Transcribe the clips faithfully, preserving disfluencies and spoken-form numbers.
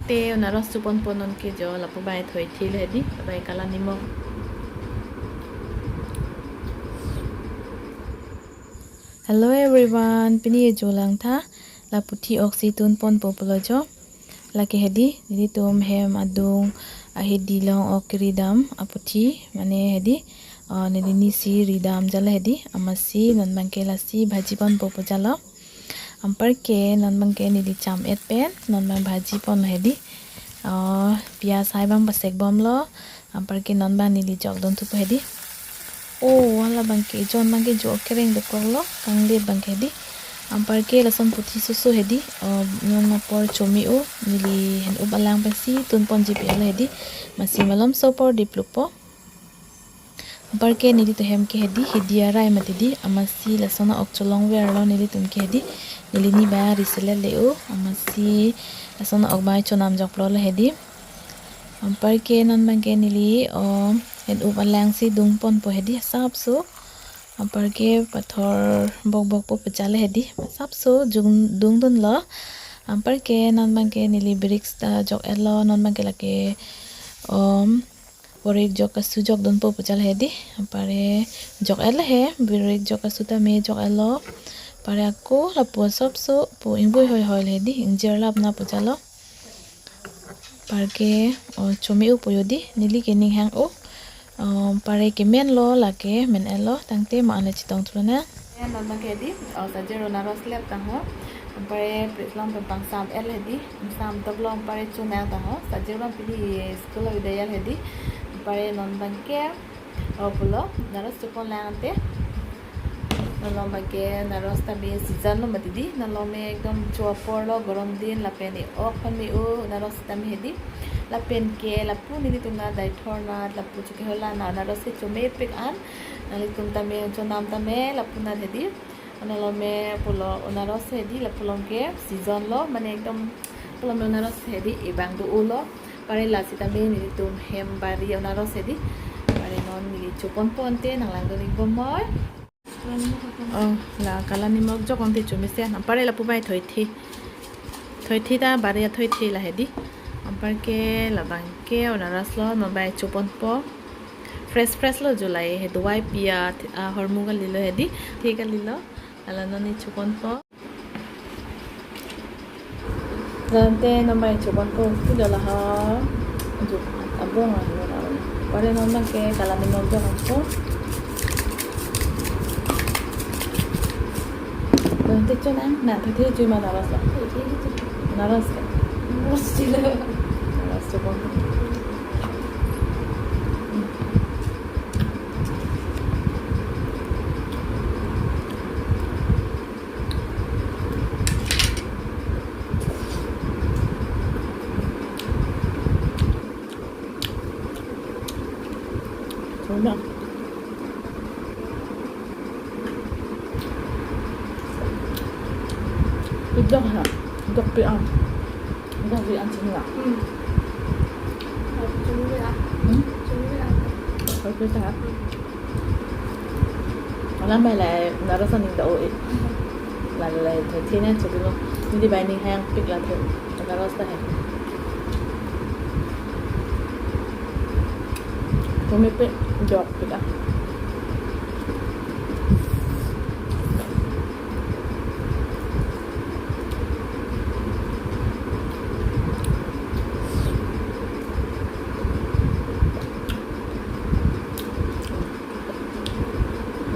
Te anaros chopon pon non ke jo, lapu bai thoithi le hedi, bai kala nimok. Hello everyone, pini ejo langtha, lapu thi oksi tun ponpo pulo jo. Lake hedi, nelitum hem adung ahidi along ok ridam aputhi, mane hedi, uh, neli nisi ridam jalo hedi, amatsi non abangke lasi bhaji ponpo pu jalo. Anparke non abangke neli cham-et pen, non abang bhaji pon hedi. Oh, pias hai abang pasek bomlo. Anparke non abang neli jok dun thupo hedi. Oh, hala abangke, jon abangke jo kereng dokoklo, kangdet abangke hedi. Anparke lason puthi soso hedi. Oh, non apor chome-o, neli hen-up alang pensi tun ponji pi hala hedi. Amatsi malomso apor diplupo. Anparke nelitum hem ke hedi, hidi arai mati di, amatsi lason ok cholongverlo nelitum ke hedi, neli ni bai riselet le-o, amatsi lason ok bai chonam joklo le hedi. Anparke non abangke neli, oh, hen-up alangsi dung ponpo hedi, sapso. Anparke pathor bokbok po pu jalo hedi, sapso jung dung dunlo. Anparke non abangke neli bricks ta jok-etlo, non abangke lake, um, Borit jok kasu jok dunpo pu jalo hedi. Anpare jok-et le he, borit jok kasu tame jok-etlo. Anpare ako lapu asapso pu ingvoi hoihoi le hedi, ingjir lapna pu jalo. Anparke, oh, chome-o po jo di, neli ke ning hang-o. Oh, anpare kemenlo, lake men-etlo, tangte ma ane chetong thulonang. Non abangke hedi, oh, sajir anaros lep tangho. Anpare fridge along pen pangsam-et le hedi, pangsam toklo anpare chonang tangho. Sajir abang pini school avedetlo hedi. Anpare non abangke, oh, pulo, anaros chopon lang ante. Non along abangke anaros tame season lo mati di, non along me ekdom cho aporlo, gorom din lapen e-ok aphan me-o anaros tame hedi. Lapen ke lapu nelitum na Deithor na lapu Chokihola na anaros ke chomepik an. Nanglitum tame chonam tame lapu na hedi. Non along me pulo anaros hedi, lapu along ke season lo, mane ekdom pulo me anaros hedi, ebang do-olo. Anpare lasi tame nelitum hem bari anaros hedi. Anpare non neli chopon pon te nang langdun ik bomnoi. Oh, la kala nimok jok ante chomesen. Anpare lapu bai thoithi. Thoithi ta bari athoithi la hedi. Anparke labangke anaros lo, non bai chopon po. Fresh fresh lo, July he, duai pia, ah, hormu kalilo hedi. Thi kalilo. Hala non neli chopon po. Tangte non bai chopon po, pulo la ha. Ju, abong la, lo la. Anpare non abangke kala nimok jok-etpo. Tangte chonang, na, tangte chui ma anaros la. Anaros ke. Anaros chilo. Anaros chopon. Chonang. Idok ha, idok pi an. Idok pi an chini la. Hmm. Chini la. Hmm? Chini la. Idok pi ta. Hmm. Alam bai la anaros aning do-o-e. La la la, thoithi na chubilo. Neli bai ning hangpik la tho. Anaros ta he. Chomepik jokpik ah.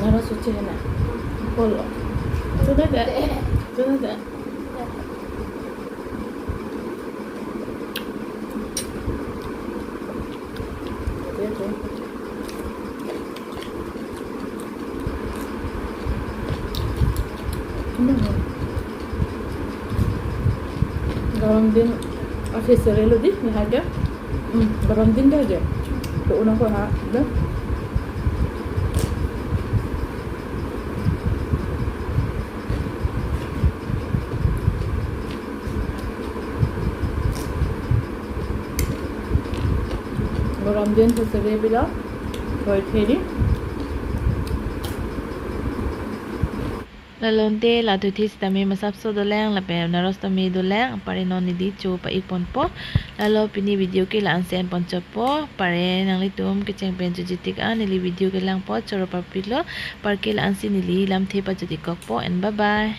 Anaros suchi hena. Kolo. Sudah deh. Sudah deh. Gorom din office relo di, ni haja. Hmm, gorom din dah aja. To unang ko ha, dah. Gorom din sesere bilo, thoithi di. Lalo ante la atuthe sitame masapso dolang lapen naros tame dolang, apar non neli cho pa-ik ponpo. Lalo pini video ke la-ansi en ponchotpo, apar nanglitum kecheng pen chojitik an neli video kelang apot choro parpiklo, apar ke la-ansi neli lamthe pajut-ik kokpo, and bye bye.